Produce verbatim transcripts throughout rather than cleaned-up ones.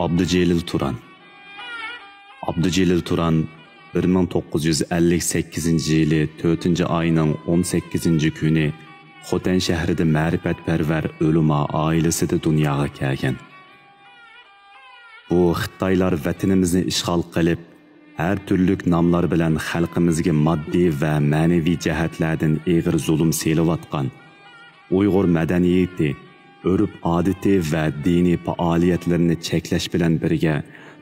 ئابدۇجېلىل تۇران. ئابدۇجېلىل تۇران بىر مىڭ توققۇز يۈز ئەللىك سەككىزىنچى يىلى تۆتىنچى ئاينىڭ ئون سەككىزىنچى كۈنى خوتەن شەھىرىدە مەرىپەتپەرۋەر ئۆلىما ئائىلىسىدە دۇنياغا كەلگەن. بۇ خىتايلار ۋەتىنىمىزنى ئىشغال قىلىپ، ھەر تۈرلۈك ناملار بىلەن خەلقىمىزگە ماددىي ۋە مەنىۋى جەھەتلەردىن ئېغىر زۇلۇم سېلىۋاتقان، ئۇيغۇر مەدەنىيىتى، ئۆرپ-ئادىتى ۋە دىنىي پائالىيەتلىرىنى چەكلەش بىلەن بىرگە،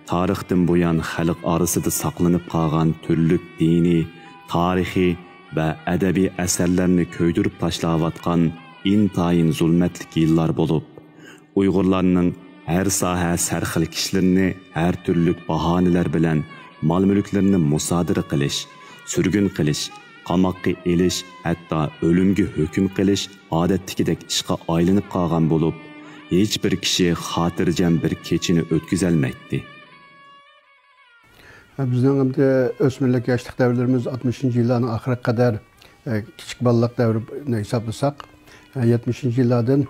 تارىختىن بۇيان خەلق ئارىسىدا ساقلىنىپ قالغان تۈرلۈك دىنىي، تارىخىي ۋە ئەدەبىي ئەسەرلەرنى كۆيدۈرۈپ تاشلاۋاتقان ئىنتايىن زۇلمەتلىك يىللار بولۇپ، ئۇيغۇرلارنىڭ ھەر ساھە سەرخىل كىشىلىرىنى ھەر تۈرلۈك باھانىلەر بىلەن مال-مۈلۈكلىرىنى مۇسادىرە قىلىش، سۈرگۈن قىلىش، قاماققا ئېلىش، ھەتتا ئۆلۈمگە ھۆكۈم قىلىش ئادەتتىكىدەك ئىشقا ئايلىنىپ قالغان بولۇپ، ھېچبىر كىشى خاتىرجەم بىر كېچىنى ئۆتكۈزەلمەيتتى. بىزنىڭ ئەمدى ئۆسمۈرلۈك، ياشلىق دەۋرلىرىمىز ئاتمىشىنچى يىللارنىڭ ئاخىرىغا قەدەر، ئە، كىچىك بالىلىق دەۋرىنى ھېسابلىساق، ئە، يەتمىشىنچى يىللاردىن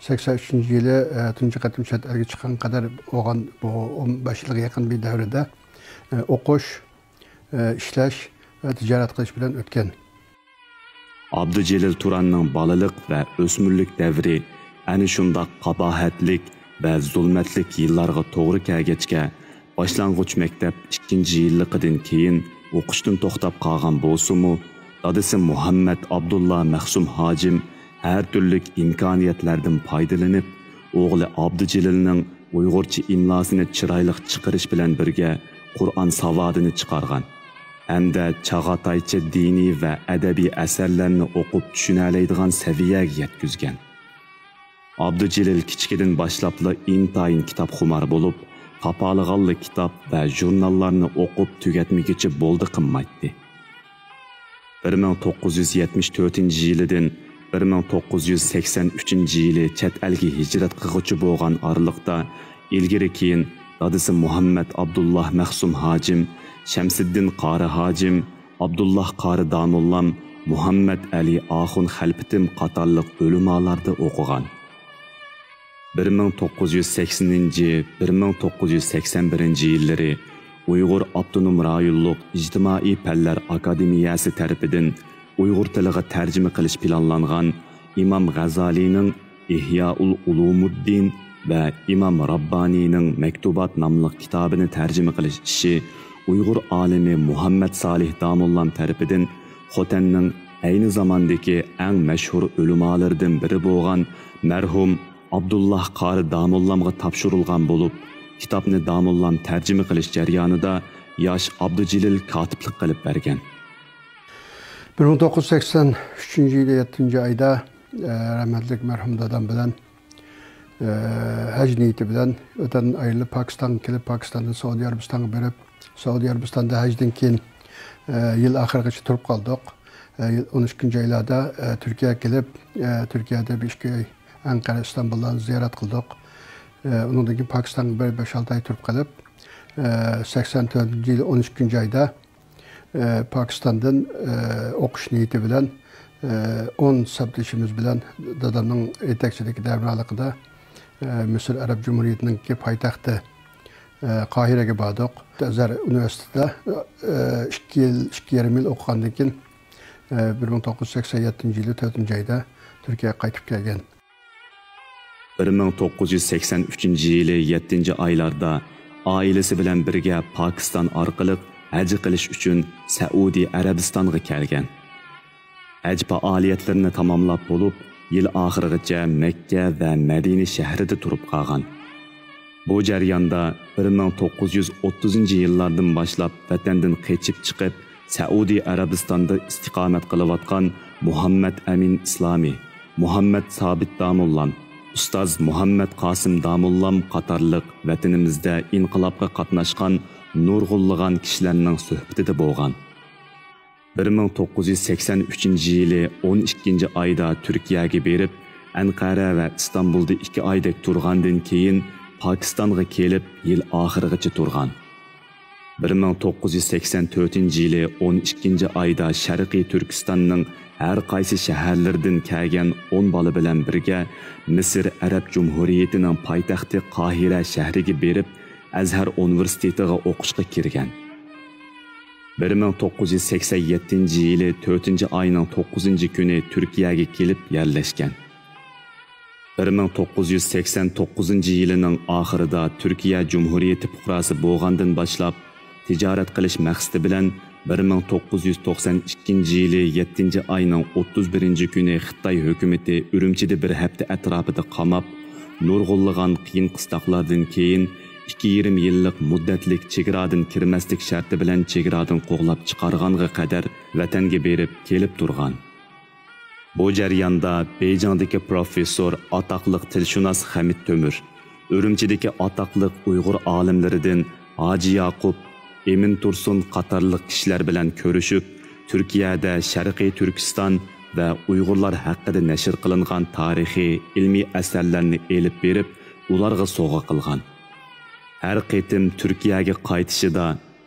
سەكسەن ئۈچىنچى يىلى، ئە، تۇنجى قېتىم چەت ئەلگە چىققان قەدەر بولغان بۇ ئون بەش يىلغا يېقىن بىر دەۋردە، ئە، ئوقۇش، ئە، ئىشلەش ۋە تىجارەت قىلىش بىلەن ئۆتكەن. ئابدۇجېلىل تۇراننىڭ بالىلىق ۋە ئۆسمۈرلۈك دەۋرى ئەنە شۇنداق قاباھەتلىك ۋە زۇلمەتلىك يىللارغا توغرا كەلگەچكە، باشلانغۇچ مەكتەپ ئىككىنچى يىللىقىدىن كېيىن ئوقۇشتىن توختاپ قالغان بولسىمۇ، دادىسى مۇھەممەد ئابدۇللا مەخسۇم ھاجىم ھەر تۈرلۈك ئىمكانىيەتلەردىن پايدىلىنىپ، ئوغلى ئابدۇجېلىلنىڭ ئۇيغۇرچە ئىملاسىنى چىرايلىق چىقىرىش بىلەن بىرگە، قۇرئان ساۋادىنى چىقارغان ھەمدە چاغاتايچە دىنىي ۋە ئەدەبىي ئەسەرلەرنى ئوقۇپ چۈشىنەلەيدىغان سەۋىيەگە يەتكۈزگەن. ئابدۇجېلىل كىچىكىدىن باشلاپلا ئىنتايىن كىتابخۇمار بولۇپ، تاپالىغانلا كىتاب ۋە ژۇرناللارنى ئوقۇپ تۈگەتمىگۈچە بولدى قىلمايتتى. بىر مىڭ توققۇز يۈز يەتمىش تۆتىنچى يىلىدىن بىر مىڭ توققۇز يۈز سەكسەن ئۈچىنچى يىلى چەت ئەلگە ھىجرەت قىلغۇچە بولغان ئارىلىقتا، ئىلگىرى-كېيىن دادىسى مۇھەممەد ئابدۇللا مەخسۇم ھاجىم، شەمسىددىن قارى ھاجىم، ئابدۇللا قارى داموللام، مۇھەممەد ئەلى ئاخۇن خەلپىتىم قاتارلىق ئۆلىمالاردا ئوقۇغان. بىر مىڭ توققۇز يۈز سەكسىنىنچى، بىر مىڭ توققۇز يۈز سەكسەن بىرىنچى يىللىرى ئۇيغۇر ئاپتونوم رايونلۇق ئىجتىمائىي پەنلەر ئاكادېمىيەسى تەرىپىدىن ئۇيغۇر تىلىغا تەرجىمە قىلىش پىلانلانغان ئىمام غەزالىنىڭ ئىھيائۇل ئۇلۇمۇددىن ۋە ئىمام راببانىنىڭ مەكتۇبات ناملىق كىتابىنى تەرجىمە قىلىش ئىشى ئۇيغۇر ئالىمى مۇھەممەد سالىھ داموللام تەرىپىدىن خوتەننىڭ ئەينى زاماندىكى ئەڭ مەشھۇر ئۆلىمالىرىدىن بىرى بولغان مەرھۇم ئابدۇللا قارى داموللامغا تاپشۇرۇلغان بولۇپ، كىتابنى داموللام تەرجىمە قىلىش جەريانىدا ياش ئابدۇجېلىل كاتىپلىق قىلىپ بەرگەن. بىر مىڭ توققۇز يۈز سەكسەن ئۈچىنچى يىلى يەتتىنچى ئايدا، ئە، رەھمەتلىك مەرھۇم دادام بىلەن، ئە، ھەج نىيىتى بىلەن ۋەتەندىن ئايرىلىپ، پاكىستانغا كېلىپ، پاكىستاندىن سەئۇدى ئەرەبىستانغا بېرىپ، سەئۇدى ئەرەبىستاندا ھەجدىن كېيىن، ئە، يىل ئاخىرىغىچە تۇرۇپ قالدۇق. ئە، يىل ئون ئىككىنچى ئايلاردا، ئە، تۈركىيەگە كېلىپ، ئە، تۈركىيەدە بىر ئىككى ئاي ئەنقەرە، ئىستانبۇللارنى زىيارەت قىلدۇق. ئە، ئۇنىڭدىن كېيىن پاكىستانغا بىر بەش-ئالتە ئاي تۇرۇپ قېلىپ، ئە، سەكسەن تۆتىنچى يىلى ئون ئىككىنچى ئايدا، ئە، پاكىستاندىن، ئە، ئوقۇش نىيىتى بىلەن، ئە، ئون سەپدىشىمىز بىلەن دادامنىڭ يېتەكچىلىكىدە، ھەمراھلىقىدا، ئە، مىسىر ئەرەب جۇمھۇرىيىتىنىڭكى پايتەختى، ئە، قاھىرەگە باردۇق. ئەزھەر ئۇنىۋېرسىتېتىدا، ئە، ئىككى يىل، ئىككى يېرىم يىل ئوقۇغاندىن كېيىن، ئە، بىر مىڭ توققۇز يۈز سەكسەن يەتتىنچى يىلى تۆتىنچى ئايدا تۈركىيەگە قايتىپ كەلگەن. بىر مىڭ توققۇز يۈز سەكسەن ئۈچىنچى يىلى يەتتىنچى ئايلاردا ئائىلىسى بىلەن بىرگە پاكىستان ئارقىلىق ھەج قىلىش ئۈچۈن سەئۇدى ئەرەبىستانغا كەلگەن. ھەج پائالىيەتلىرىنى تاماملاپ بولۇپ، يىل ئاخىرىغىچە مەككە ۋە مەدىنە شەھىرىدە تۇرۇپ قالغان. بۇ جەرياندا بىر مىڭ توققۇز يۈز ئوتتۇزىنچى يىللاردىن باشلاپ ۋەتەندىن قېچىپ چىقىپ، سەئۇدى ئەرەبىستاندا ئىستىقامەت قىلىۋاتقان مۇھەممەد ئەمىن ئىسلامى، مۇھەممەد سابىت داموللام، ئۇستاز مۇھەممەد قاسىم داموللام قاتارلىق ۋەتىنىمىزدە ئىنقىلابقا قاتناشقان نۇرغۇنلىغان كىشىلەرنىڭ سۆھبىتىدە بولغان. بىر مىڭ توققۇز يۈز سەكسەن ئۈچىنچى يىلى ئون ئىككىنچى ئايدا تۈركىيەگە بېرىپ، ئەنقەرە ۋە ئىستانبۇلدا ئىككى ئايدەك تۇرغاندىن كېيىن، پاكىستانغا كېلىپ، يىل ئاخىرىغىچە تۇرغان. بىر مىڭ توققۇز يۈز سەكسەن تۆتىنچى يىلى ئون ئىككىنچى ئايدا شەرقىي تۈركىستاننىڭ ھەر قايسى شەھەرلىرىدىن كەلگەن ئون بالا بىلەن بىرگە مىسىر ئەرەب جۇمھۇرىيىتىنىڭ پايتەختى قاھىرە شەھىرىگە بېرىپ، ئەزھەر ئۇنىۋېرسىتېتىغا ئوقۇشقا كىرگەن. بىر مىڭ توققۇز يۈز سەكسەن يەتتىنچى يىلى تۆتىنچى ئاينىڭ توققۇزىنچى كۈنى تۈركىيەگە كېلىپ يەرلەشكەن. بىر مىڭ توققۇز يۈز سەكسەن توققۇزىنچى يىلىنىڭ ئاخىرىدا تۈركىيە جۇمھۇرىيىتى پۇقراسى بولغاندىن باشلاپ، تىجارەت قىلىش مەقسىتى بىلەن بىر مىڭ توققۇز يۈز توقسەن ئىككىنچى يىلى يەتتىنچى ئاينىڭ ئوتتۇز بىرىنچى كۈنى خىتاي ھۆكۈمىتى ئۈرۈمچىدە بىر ھەپتە ئەتراپىدا قاماپ، نۇرغۇنلىغان قىيىن قىستاقلاردىن كېيىن، ئىككى يېرىم يىللىق مۇددەتلىك چېگرادىن كىرمەسلىك شەرتى بىلەن چېگرادىن قوغلاپ چىقارغانغا قەدەر ۋەتەنگە بېرىپ كېلىپ تۇرغان. بۇ جەرياندا بېيجىڭدىكى پروفېسسور، ئاتاقلىق تىلشۇناس خەمىت تۆمۈر، ئۈرۈمچىدىكى ئاتاقلىق ئۇيغۇر ئالىملىرىدىن ھاجى ياقۇپ، ئىمىن تۇرسۇن قاتارلىق كىشىلەر بىلەن كۆرۈشۈپ، تۈركىيەدە شەرقىي تۈركىستان ۋە ئۇيغۇرلار ھەققىدە نەشر قىلىنغان تارىخىي، ئىلمىي ئەسەرلەرنى ئېلىپ بېرىپ، ئۇلارغا سوۋغا قىلغان. ھەر قېتىم تۈركىيەگە قايتىشىدا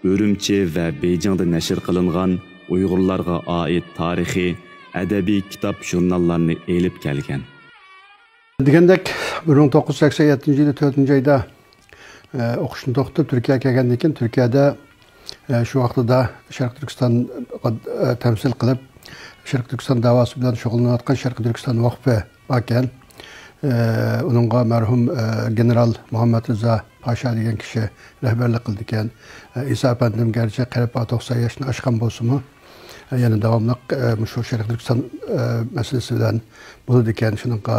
ئۈرۈمچى ۋە بېيجىڭدا نەشر قىلىنغان ئۇيغۇرلارغا ئائىت تارىخىي، ئەدەبىي كىتاب، ژۇرناللارنى ئېلىپ كەلگەن. دېگەندەك، بىر مىڭ توققۇز يۈز سەكسەن يەتتىنچى يىلى تۆتىنچى ئايدا، ئە، ئوقۇشنى توختىتىپ، تۈركىيەگە كەلگەندىن كېيىن، تۈركىيەدە، ئە، شۇ ۋاقتىدا شەرقىي تۈركىستانغا، ئە، تەمسىل قىلىپ، شەرقىي تۈركىستان داۋاسى بىلەن شۇغۇللىنىۋاتقان شەرقىي تۈركىستان ۋەقپى باركەن. ئە، ئۇنىڭغا مەرھۇم، ئە، گېنېرال مۇھەممەد رىزا پاشا دېگەن كىشى رەھبەرلىك قىلىدىكەن. ئە، ئىسا ئەپەندىم گەرچە قىرىق توقسان ياشنى ئاشقان بولسىمۇ، ئە، يەنە داۋاملىق، ئە، مۇشۇ شەرقىي تۈركىستان، ئە، مەسىلىسى بىلەن بولىدىكەن، شۇنىڭغا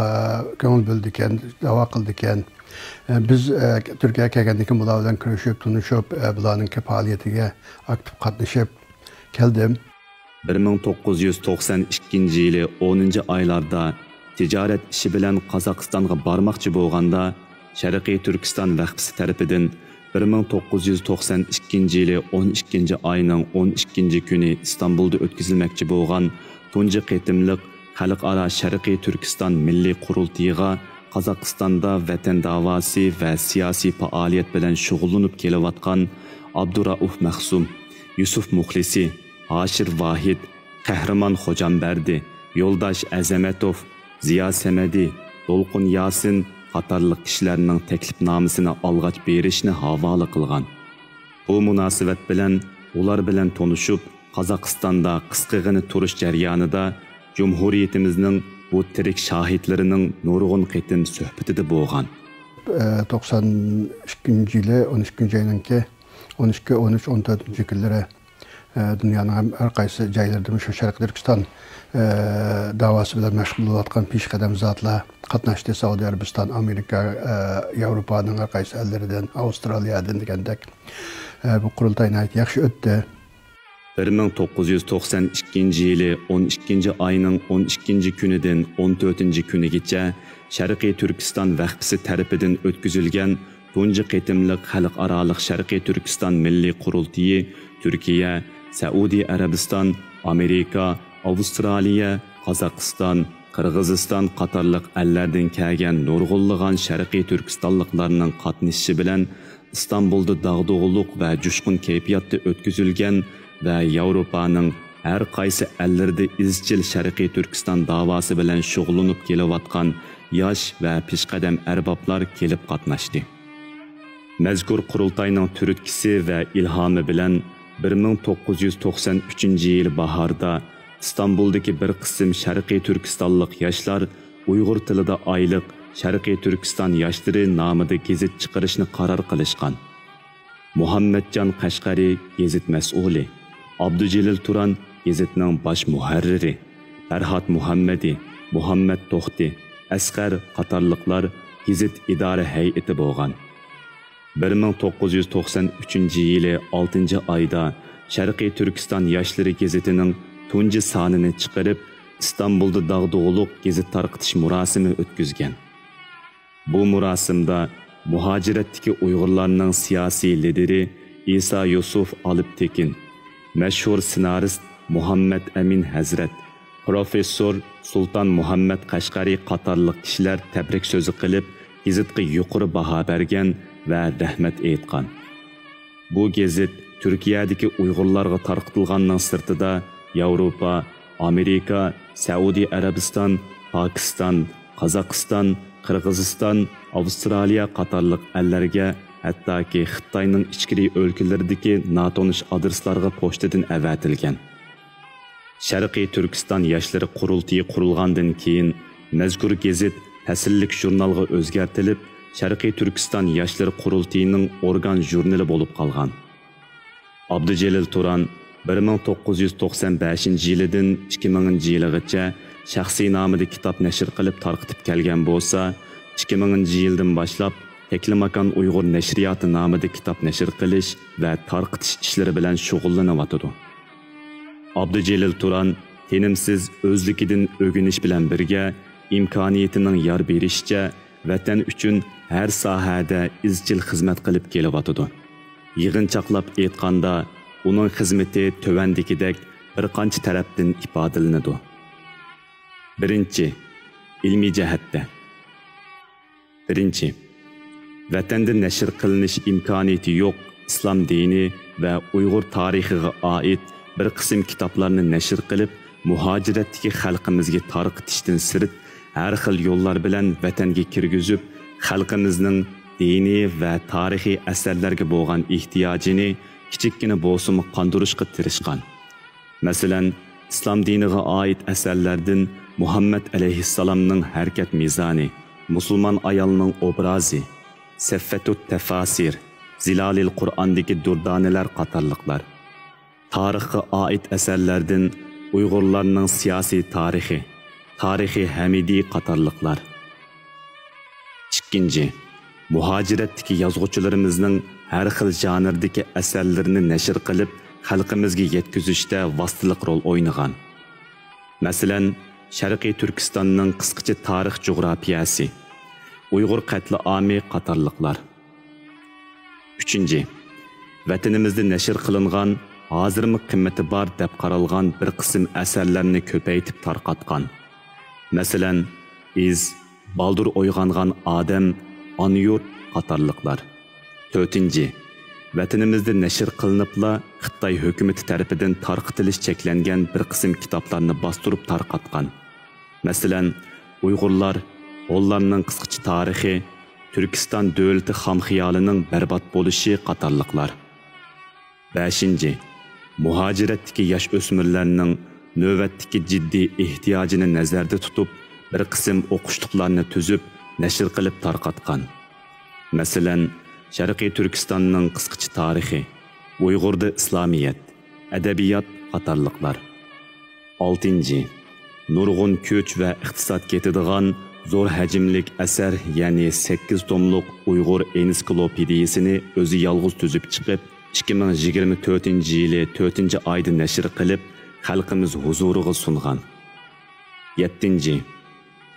كۆڭۈل بۆلىدىكەن، داۋا قىلىدىكەن. ئە، بىز، ئە، تۈركىيەگە كەلگەندىن كېيىن بۇلار بىلەن كۆرۈشۈپ، تونۇشۇپ، ئە، بۇلارنىڭكى پائالىيىتىگە ئاكتىپ قاتنىشىپ كەلدىم. بىر مىڭ توققۇز يۈز توقسان ئىككىنچى يىلى ئونىنچى ئايلاردا تىجارەت ئىشى بىلەن قازاقىستانغا بارماقچى بولغاندا، شەرقىي تۈركىستان ۋەقپىسى تەرىپىدىن بىر مىڭ توققۇز يۈز توقسان ئىككىنچى يىلى ئون ئىككىنچى ئاينىڭ ئون ئىككىنچى كۈنى ئىستانبۇلدا ئۆتكۈزۈلمەكچى بولغان تۇنجى قېتىملىق خەلقئارا شەرقىي تۈركىستان مىللىي قۇرۇلتىيىغا قازاقىستاندا ۋەتەن داۋاسى ۋە سىياسىي پائالىيەت بىلەن شۇغۇللىنىپ كېلىۋاتقان ئابدۇرائۇف مەخسۇم، يۈسۈپ مۇخلىسى، ھاشىر ۋاھىد، قەھرىمان خوجامبەردى، يولداش ئەزەمەتوف، زىيا سەمەدى، دولقۇن ياسىن قاتارلىق كىشىلەرنىڭ تەكلىپنامىسىنى ئالغاچ بېرىشنى ھاۋالە قىلغان. بۇ مۇناسىۋەت بىلەن ئۇلار بىلەن تونۇشۇپ، قازاقىستاندا قىسقىغىنە تۇرۇش جەريانىدا جۇمھۇرىيىتىمىزنىڭ بۇ تىرىك شاھىتلىرىنىڭ نۇرغۇن قېتىم سۆھبىتىدە بولغان. ئە، توقسان ئىككىنچى يىلى ئون ئىككىنچى ئاينىڭكى ئون ئىككى، ئون ئۈچ، ئون تۆتىنچى كۈنلىرى، ئە، دۇنيانىڭ ھەم ھەر قايسى جايلىرىدا مۇشۇ شەرقىي تۈركىستان، ئە، داۋاسى بىلەن مەشغۇل بولۇۋاتقان پېشقەدەم زاتلار قاتناشتى. سەئۇدى ئەرەبىستان، ئامېرىكا، ئە، ياۋروپانىڭ ھەر قايسى ئەللىرىدىن، ئاۋسترالىيەدىن دېگەندەك. ئە، بۇ قۇرۇلتاي ناھايىتى ياخشى ئۆتتى. بىر مىڭ توققۇز يۈز توقسان ئىككىنچى يىلى ئون ئىككىنچى ئاينىڭ ئون ئىككىنچى كۈنىدىن ئون تۆتىنچى كۈنىگىچە شەرقىي تۈركىستان ۋەقپىسى تەرىپىدىن ئۆتكۈزۈلگەن تۇنجى قېتىملىق خەلقئارالىق شەرقىي تۈركىستان مىللىي قۇرۇلتىيى تۈركىيە، سەئۇدى ئەرەبىستان، ئامېرىكا، ئاۋسترالىيە، قازاقىستان، قىرغىزىستان قاتارلىق ئەللەردىن كەلگەن نۇرغۇنلىغان شەرقىي تۈركىستانلىقلارنىڭ قاتنىشىشى بىلەن ئىستانبۇلدا داغدۇغىلىق ۋە جۇشقۇن كەيپىياتتا ئۆتكۈزۈلگەن ۋە ياۋروپانىڭ ھەر قايسى ئەللىرىدە ئىزچىل شەرقىي تۈركىستان داۋاسى بىلەن شۇغۇللىنىپ كېلىۋاتقان ياش ۋە پېشقەدەم ئەربابلار كېلىپ قاتناشتى. مەزكۇر قۇرۇلتاينىڭ تۈرتكىسى ۋە ئىلھامى بىلەن بىر مىڭ توققۇز يۈز توقسان ئۈچىنچى يىل باھاردا ئىستانبۇلدىكى بىر قىسىم شەرقىي تۈركىستانلىق ياشلار ئۇيغۇر تىلىدا ئايلىق شەرقىي تۈركىستان ياشلىرى نامىدا گېزىت چىقىرىشنى قارار قىلىشقان. مۇھەممەتجان قەشقەرى گېزىت مەسئۇلى، ئابدۇجېلىل تۇران گېزىتنىڭ باش مۇھەررىرى، پەرھات مۇھەممەدى، مۇھەممەت توختى، ئەسقەر قاتارلىقلار گېزىت ئىدارە ھەيئىتى بولغان. بىر مىڭ توققۇز يۈز توقسان ئۈچىنچى يىلى ئالتىنچى ئايدا شەرقىي تۈركىستان ياشلىرى گېزىتىنىڭ تۇنجى سانىنى چىقىرىپ، ئىستانبۇلدا داغدۇغىلىق گېزىت تارقىتىش مۇراسىمى ئۆتكۈزگەن. بۇ مۇراسىمدا مۇھاجىرەتتىكى ئۇيغۇرلارنىڭ سىياسىي لىدىرى ئىسا يۈسۈپ ئالپتېكىن، مەشھۇر سېنارىست مۇھەممەد ئەمىن ھەزرەت، پروفېسسور سۇلتان مۇھەممەد قەشقەرى قاتارلىق كىشىلەر تەبرىك سۆزى قىلىپ، گېزىتقا يۇقىرى باھا بەرگەن ۋە رەھمەت ئېيتقان. بۇ گېزىت تۈركىيەدىكى ئۇيغۇرلارغا تارقىتىلغاننىڭ سىرتىدا، ياۋروپا، ئامېرىكا، سەئۇدى ئەرەبىستان، پاكىستان، قازاقىستان، قىرغىزىستان، ئاۋسترالىيە قاتارلىق ئەللەرگە ھەتتاكى خىتاينىڭ ئىچكىرى ئۆلكىلىرىدىكى ناتونۇش ئادرېسلارغا پوچتىدىن ئەۋەتىلگەن. شەرقىي تۈركىستان ياشلىرى قۇرۇلتىيى قۇرۇلغاندىن كېيىن، مەزكۇر گېزىت پەسىللىك ژۇرنالغا ئۆزگەرتىلىپ، شەرقىي تۈركىستان ياشلىرى قۇرۇلتىيىنىڭ ئورگان ژۇرنىلى بولۇپ قالغان. ئابدۇجېلىل تۇران بىر مىڭ توققۇز يۈز توقسان بەشىنچى يىلىدىن ئىككى مىڭىنچى يىلىغىچە شەخسىي نامىدا كىتاب نەشر قىلىپ تارقىتىپ كەلگەن بولسا، ئىككى مىڭىنچى يىلدىن باشلاپ تەكلىماكان ئۇيغۇر نەشرىياتى نامىدا كىتاب نەشر قىلىش ۋە تارقىتىش ئىشلىرى بىلەن شۇغۇللىنىۋاتىدۇ. ئابدۇجېلىل تۇران تىنىمسىز ئۆزلۈكىدىن ئۆگىنىش بىلەن بىرگە، ئىمكانىيىتىنىڭ يار بېرىشىچە، ۋەتەن ئۈچۈن ھەر ساھەدە ئىزچىل خىزمەت قىلىپ كېلىۋاتىدۇ. يىغىنچاقلاپ ئېيتقاندا، ئۇنىڭ خىزمىتى تۆۋەندىكىدەك بىر قانچە تەرەپتىن ئىپادىلىنىدۇ. بىرىنچى، ئىلمىي جەھەتتە. بىرىنچى، ۋەتەندە نەشر قىلىنىش ئىمكانىيىتى يوق ئىسلام دىنى ۋە ئۇيغۇر تارىخىغا ئائىت بىر قىسىم كىتابلارنى نەشر قىلىپ، مۇھاجىرەتتىكى خەلقىمىزگە تارقىتىشتىن سىرت، ھەر خىل يوللار بىلەن ۋەتەنگە كىرگۈزۈپ، خەلقىمىزنىڭ دىنىي ۋە تارىخىي ئەسەرلەرگە بولغان ئېھتىياجىنى كىچىككىنە بولسىمۇ قاندۇرۇشقا تىرىشقان. مەسىلەن، ئىسلام دىنىغا ئائىت ئەسەرلەردىن مۇھەممەد ئەلەيھىسسالامنىڭ ھەرىكەت مىزانى، مۇسۇلمان ئايالنىڭ ئوبرازى، سەفۋەتۇت تەفاسىر، زىلالىل قۇرئاندىكى دۇردانىلەر قاتارلىقلار. تارىخقا ئائىت ئەسەرلەردىن ئۇيغۇرلارنىڭ سىياسىي تارىخى، تارىخى ھەمىدى قاتارلىقلار. ئىككىنچى، مۇھاجىرەتتىكى يازغۇچىلىرىمىزنىڭ ھەر خىل ژانىردىكى ئەسەرلىرىنى نەشر قىلىپ، خەلقىمىزگە يەتكۈزۈشتە ۋاسىتىلىق رول ئوينىغان. مەسىلەن، شەرقىي تۈركىستاننىڭ قىسقىچە تارىخ جۇغراپىيەسى، ئۇيغۇر قەتلىئامى قاتارلىقلار. ئۈچىنچى، ۋەتىنىمىزدە نەشر قىلىنغان، ھازىرمۇ قىممىتى بار دەپ قارالغان بىر قىسىم ئەسەرلەرنى كۆپەيتىپ تارقاتقان. مەسىلەن، ئىز، بالدۇر ئويغانغان ئادەم، ئانا يۇرت قاتارلىقلار. تۆتىنچى، ۋەتىنىمىزدە نەشر قىلىنىپلا خىتاي ھۆكۈمىتى تەرىپىدىن تارقىتىلىش چەكلەنگەن بىر قىسىم كىتابلارنى باستۇرۇپ تارقاتقان. مەسىلەن، ئۇيغۇرلار، ھونلارنىڭ قىسقىچە تارىخى، تۈركىستان دۆلىتى خام خىيالىنىڭ بەربات بولۇشى قاتارلىقلار. بەشىنچى، مۇھاجىرەتتىكى ياش ئۆسمۈرلەرنىڭ نۆۋەتتىكى جىددىي ئېھتىياجىنى نەزەردە تۇتۇپ، بىر قىسىم ئوقۇشلۇقلارنى تۈزۈپ، نەشر قىلىپ تارقاتقان. مەسىلەن، شەرقىي تۈركىستاننىڭ قىسقىچە تارىخى، ئۇيغۇردا ئىسلامىيەت، ئەدەبىيات قاتارلىقلار. ئالتىنچى، نۇرغۇن كۈچ ۋە ئىقتىساد كېتىدىغان زور ھەجىملىك ئەسەر، يەنى سەككىز توملۇق ئۇيغۇر ئېنسىكلوپېدىيىسىنى ئۆزى يالغۇز تۈزۈپ چىقىپ، ئىككى مىڭ يىگىرمە تۆتىنچى يىلى تۆتىنچى ئايدا نەشر قىلىپ، خەلقىمىز ھۇزۇرىغا سۇنغان. يەتتىنچى،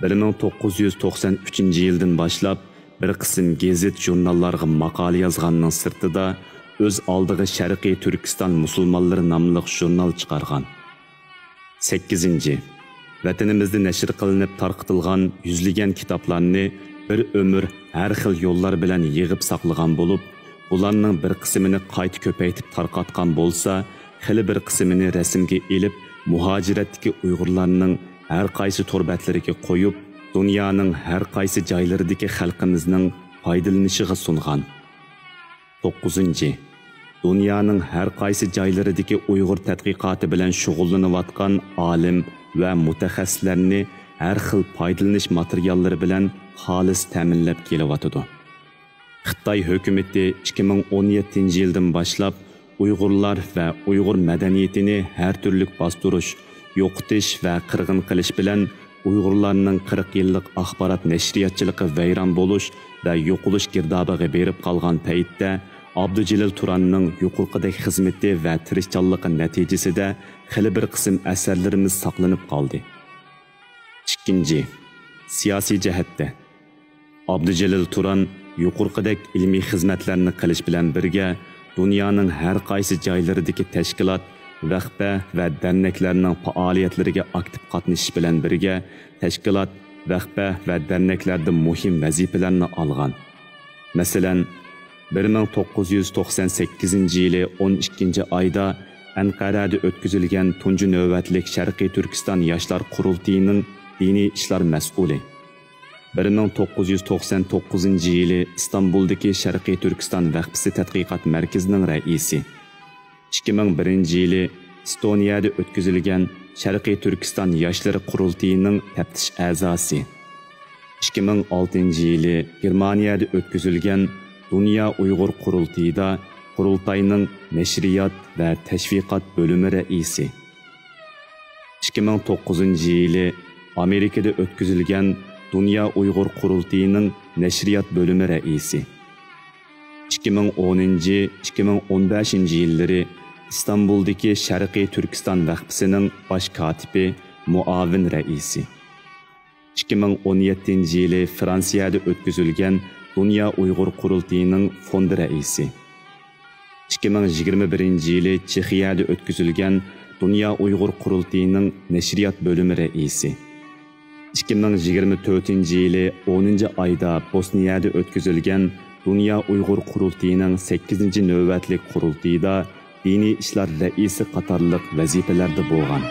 بىر مىڭ توققۇز يۈز توقسان ئۈچىنچى يىلدىن باشلاپ بىر قىسىم گېزىت-ژۇرناللارغا ماقالە يازغاننىڭ سىرتىدا، ئۆز ئالدىغا شەرقىي تۈركىستان مۇسۇلمانلىرى ناملىق ژۇرنال چىقارغان. سەككىزىنچى، ۋەتىنىمىزدە نەشر قىلىنىپ تارقىتىلغان يۈزلىگەن كىتابلارنى بىر ئۆمۈر ھەر خىل يوللار بىلەن يىغىپ ساقلىغان بولۇپ، بۇلارنىڭ بىر قىسمىنى قايتا كۆپەيتىپ تارقاتقان بولسا، خېلى بىر قىسمىنى رەسىمگە ئېلىپ، مۇھاجىرەتتىكى ئۇيغۇرلارنىڭ ھەر قايسى تور بەتلىرىگە قويۇپ، دۇنيانىڭ ھەر قايسى جايلىرىدىكى خەلقىمىزنىڭ پايدىلىنىشىغا سۇنغان. توققۇزىنچى، دۇنيانىڭ ھەر قايسى جايلىرىدىكى ئۇيغۇر تەتقىقاتى بىلەن شۇغۇللىنىۋاتقان ئالىم ۋە مۇتەخەسسىسلەرنى ھەر خىل پايدىلىنىش ماتېرىياللىرى بىلەن خالىس تەمىنلەپ كېلىۋاتىدۇ. خىتاي ھۆكۈمىتى ئىككى مىڭ ئون يەتتىنچى يىلدىن باشلاپ ئۇيغۇرلار ۋە ئۇيغۇر مەدەنىيىتىنى ھەر تۈرلۈك باستۇرۇش، يوقىتىش ۋە قىرغىن قىلىش بىلەن ئۇيغۇرلارنىڭ قىرىق يىللىق ئاخبارات نەشرىياتچىلىقى ۋەيران بولۇش ۋە يوقىلىش گىردابىغا بېرىپ قالغان پەيتتە، ئابدۇجېلىل تۇراننىڭ يۇقىرىقىدەك خىزمىتى ۋە تىرىشچانلىقى نەتىجىسىدە خېلى بىر قىسىم ئەسەرلىرىمىز ساقلىنىپ قالدى. ئىككىنچى، سىياسىي جەھەتتە. ئابدۇجېلىل تۇران يۇقىرىقىدەك ئىلمىي خىزمەتلەرنى قىلىش بىلەن بىرگە، دۇنيانىڭ ھەر قايسى جايلىرىدىكى تەشكىلات، ۋەخپە ۋە دەرنەكلەرنىڭ پائالىيەتلىرىگە ئاكتىپ قاتنىشىش بىلەن بىرگە، تەشكىلات، ۋەخپە ۋە دەرنەكلەردە مۇھىم ۋەزىپىلەرنى ئالغان. مەسىلەن، بىر مىڭ توققۇز يۈز توقسان سەككىزىنچى يىلى ئون ئىككىنچى ئايدا ئەنقەرەدە ئۆتكۈزۈلگەن تۇنجى نۆۋەتلىك شەرقىي تۈركىستان ياشلار قۇرۇلتىيىنىڭ دىنىي ئىشلار مەسئۇلى. بىر مىڭ توققۇز يۈز توقسان توققۇزىنچى يىلى ئىستانبۇلدىكى شەرقىي تۈركىستان ۋەقپىسى تەتقىقات مەركىزىنىڭ رەئىسى. ئىككى مىڭ بىرىنچى يىلى ئىستونىيەدە ئۆتكۈزۈلگەن شەرقىي تۈركىستان ياشلىرى قۇرۇلتىيىنىڭ تەپتىش ئەزاسى. ئىككى مىڭ ئالتىنچى يىلى گېرمانىيەدە ئۆتكۈزۈلگەن دۇنيا ئۇيغۇر قۇرۇلتىيىدا قۇرۇلتاينىڭ نەشرىيات ۋە تەشۋىقات بۆلۈمى رەئىسى. ئىككى مىڭ توققۇزىنچى يىلى ئامېرىكىدا ئۆتكۈزۈلگەن دۇنيا ئۇيغۇر قۇرۇلتىيىنىڭ نەشرىيات بۆلۈمى رەئىسى. ئىككى مىڭ ئونىنچى، ئىككى مىڭ ئون بەشىنچى يىللىرى ئىستانبۇلدىكى شەرقىي تۈركىستان ۋەقپىسىنىڭ باش كاتىپى، مۇئاۋىن رەئىسى. ئىككى مىڭ ئون يەتتىنچى يىلى فرانسىيەدە ئۆتكۈزۈلگەن دۇنيا ئۇيغۇر قۇرۇلتىيىنىڭ فوند رەئىسى. ئىككى مىڭ يىگىرمە بىرىنچى يىلى چېخىيەدە ئۆتكۈزۈلگەن دۇنيا ئۇيغۇر قۇرۇلتىيىنىڭ نەشرىيات بۆلۈمى رەئىسى. ئىككى مىڭ يىگىرمە تۆتىنچى يىلى ئونىنچى ئايدا بوسنىيەدە ئۆتكۈزۈلگەن دۇنيا ئۇيغۇر قۇرۇلتىيىنىڭ سەككىزىنچى نۆۋەتلىك قۇرۇلتىيىدا دىنىي ئىشلار رەئىسى قاتارلىق ۋەزىپىلەردە بولغان.